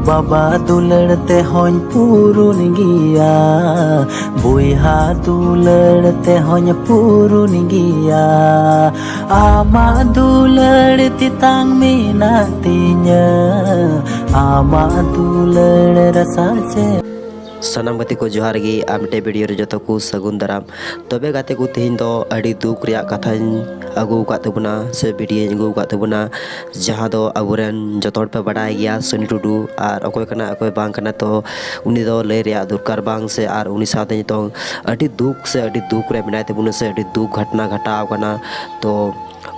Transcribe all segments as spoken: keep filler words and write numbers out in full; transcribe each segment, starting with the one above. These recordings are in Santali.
ᱵᱟᱵᱟ ᱫᱩᱞᱟᱹᱲ ᱛᱮᱦᱚᱧ ᱯᱩᱨᱩᱱ ᱜᱮᱭᱟ, ᱵᱚᱭᱦᱟ ᱫᱩᱞᱟᱹᱲ ᱛᱮᱦᱚᱧ ᱯᱩᱨᱩᱱ ᱜᱮᱭᱟ᱾ ᱟᱢᱟᱜ ᱫᱩᱞᱟᱹᱲ ᱛᱮᱛᱟᱝ ᱢᱮᱱᱟᱜ ᱛᱤᱧᱟᱹ, ᱟᱢᱟᱜ ᱫᱩᱞᱟᱹᱲ ᱨᱟᱥᱟ ᱪᱮ᱾ ᱥᱟᱱᱟᱢ ᱜᱟᱛᱮ ᱠᱚ ᱡᱚᱦᱟᱨ ᱜᱮ, ᱟᱨ ᱢᱤᱫᱴᱮᱡ ᱵᱷᱤᱰᱤᱭᱳ ᱨᱮ ᱡᱚᱛᱚ ᱠᱚ ᱥᱟᱹᱜᱩᱱ ᱫᱟᱨᱟᱢ᱾ ᱛᱚᱵᱮ ᱜᱟᱛᱮ ᱠᱚ, ᱛᱮᱦᱮᱧ ᱫᱚ ᱟᱹᱰᱤ ᱫᱩᱠ ᱨᱮᱭᱟᱜ ᱠᱟᱛᱷᱟᱧ ᱟᱹᱜᱩ ᱟᱠᱟᱫ ᱛᱟᱵᱚᱱᱟ, ᱥᱮ ᱵᱷᱤᱰᱤᱭᱳᱧ ᱟᱹᱜᱩ ᱟᱠᱟᱫ ᱛᱟᱵᱚᱱᱟ, ᱡᱟᱦᱟᱸ ᱫᱚ ᱟᱵᱚᱨᱮᱱ ᱡᱚᱛᱚ ᱦᱚᱲ ᱯᱮ ᱵᱟᱰᱟᱭ ᱜᱮᱭᱟ, ᱥᱟᱹᱱᱤ ᱴᱩᱰᱩ, ᱟᱨ ᱚᱠᱚᱭ ᱠᱟᱱᱟ ᱚᱠᱚᱭ ᱵᱟᱝ ᱠᱟᱱᱟ, ᱛᱚ ᱩᱱᱤ ᱫᱚ ᱞᱟᱹᱭ ᱨᱮᱭᱟᱜ ᱫᱚᱨᱠᱟᱨ ᱵᱟᱝ, ᱥᱮ ᱟᱨ ᱩᱱᱤ ᱥᱟᱶᱛᱮ ᱱᱤᱛᱚᱝ ᱟᱹᱰᱤ ᱫᱩᱠ ᱥᱮ ᱟᱹᱰᱤ ᱫᱩᱠ ᱨᱮ ᱢᱮᱱᱟᱭ ᱛᱟᱵᱚᱱᱟ, ᱥᱮ ᱟᱹᱰᱤ ᱫᱩᱠ ᱜᱷᱚᱴᱚᱱᱟ ᱜᱷᱟᱴᱟᱣ ᱟᱠᱟᱱᱟ᱾ ᱛᱚ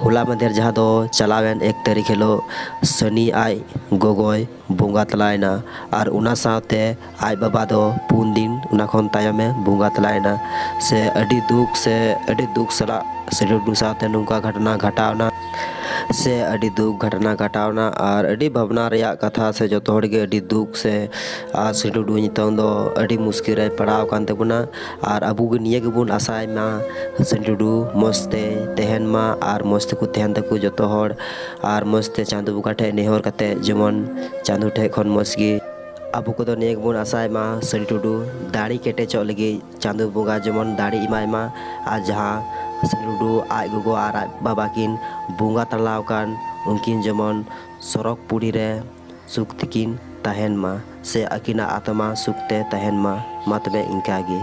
ᱦᱚᱞᱟ ᱢᱟᱫᱷᱮᱨ, ᱡᱟᱦᱟᱸ ᱫᱚ ᱪᱟᱞᱟᱣᱮᱱ ᱮᱠ ᱛᱟᱹᱨᱤᱠᱷ ᱦᱤᱞᱳᱜ, ᱥᱟᱹᱱᱤ ᱟᱡ ᱜᱚᱜᱚᱭ ᱵᱚᱸᱜᱟ ᱛᱟᱞᱟᱭᱮᱱᱟ, ᱟᱨ ᱚᱱᱟ ᱥᱟᱶᱛᱮ ᱟᱡ ᱵᱟᱵᱟ ᱫᱚ ᱯᱩᱱ ᱫᱤᱱ ᱚᱱᱟ ᱠᱷᱚᱱ ᱛᱟᱭᱚᱢᱮ ᱵᱚᱸᱜᱟ ᱛᱟᱞᱟᱭᱮᱱᱟ᱾ ᱥᱮ ᱟᱹᱰᱤ ᱫᱩᱠ, ᱥᱮ ᱟᱹᱰᱤ ᱫᱩᱠ ᱥᱟᱞᱟᱜ ᱥᱟᱹᱱᱤ ᱴᱩᱰᱩ ᱥᱟᱶᱛᱮ ᱱᱚᱝᱠᱟ ᱜᱷᱚᱴᱚᱱᱟ ᱜᱷᱟᱴᱟᱣᱱᱟ, ᱥᱮ ᱟᱹᱰᱤ ᱫᱩᱠ ᱜᱷᱚᱴᱚᱱᱟ ᱜᱷᱟᱴᱟᱣᱱᱟ, ᱟᱨ ᱟᱹᱰᱤ ᱵᱷᱟᱵᱽᱱᱟ ᱨᱮᱭᱟᱜ ᱠᱟᱛᱷᱟ, ᱥᱮ ᱡᱚᱛᱚ ᱦᱚᱲ ᱜᱮ ᱟᱹᱰᱤ ᱫᱩᱠ, ᱥᱮ ᱟᱨ ᱥᱟᱹᱱᱤ ᱴᱩᱰᱩ ᱱᱤᱛᱚᱝ ᱫᱚ ᱟᱹᱰᱤ ᱢᱩᱥᱠᱤᱞ ᱨᱮᱭ ᱯᱟᱲᱟᱣ ᱟᱠᱟᱱ ᱛᱟᱵᱚᱱᱟ᱾ ᱟᱨ ᱟᱵᱚ ᱜᱮ ᱱᱤᱭᱟᱹ ᱜᱮᱵᱚᱱ ᱟᱥᱟᱭ ᱢᱟ, ᱥᱟᱹᱱᱤ ᱴᱩᱰᱩ ᱢᱚᱡᱽ ᱛᱮ ᱛᱟᱦᱮᱱ ᱢᱟ, ᱟᱨ ᱢᱚᱡᱽ ᱛᱮᱠᱚ ᱛᱟᱦᱮᱱ ᱛᱟᱠᱚ ᱡᱚᱛᱚ ᱦᱚᱲ, ᱟᱨ ᱢᱚᱡᱽ ᱛᱮ ᱪᱟᱸᱫᱚ ᱵᱚᱸᱜᱟ ᱴᱷᱮᱡ ᱱᱮᱦᱚᱨ ᱠᱟᱛᱮ ᱡᱮᱢᱚᱱ ᱪᱟᱸᱫᱚ ᱴᱷᱮᱡ ᱠᱷᱚᱱ ᱢᱚᱡᱽ ᱜᱮ᱾ ᱟᱵᱚ ᱠᱚᱫᱚ ᱱᱤᱭᱟᱹ ᱜᱮᱵᱚᱱ ᱟᱥᱟᱭ ᱢᱟ, ᱥᱟᱹᱱᱤ ᱴᱩᱰᱩ ᱫᱟᱲᱮ ᱠᱮᱴᱮᱡᱚᱜ ᱞᱟᱹᱜᱤᱫ ᱪᱟᱸᱫᱚ ᱵᱚᱸᱜᱟ ᱡᱮᱢᱚᱱ ᱫᱟᱲᱮ ᱮᱢᱟᱭ ᱢᱟ, ᱟᱨ ᱡᱟᱦᱟᱸ ᱥᱟᱹᱱᱤ ᱴᱩᱰᱩ ᱟᱡ ᱜᱚᱜᱚ ᱟᱨ ᱟᱡ ᱵᱟᱵᱟ ᱠᱤᱱ ᱵᱚᱸᱜᱟ ᱛᱟᱞᱟᱣ ᱟᱠᱟᱱ, ᱩᱱᱠᱤᱱ ᱡᱮᱢᱚᱱ ᱥᱚᱨᱚᱜᱽ ᱯᱩᱨᱤ ᱨᱮ ᱥᱩᱠ ᱛᱮᱠᱤᱱ ᱛᱟᱦᱮᱱ ᱢᱟ, ᱥᱮ ᱟᱹᱠᱤᱱᱟᱜ ᱟᱛᱢᱟ ᱥᱩᱠ ᱛᱮ ᱛᱟᱦᱮᱱ ᱢᱟ᱾ ᱢᱟ ᱛᱚᱵᱮ ᱤᱱᱠᱟ ᱜᱮ᱾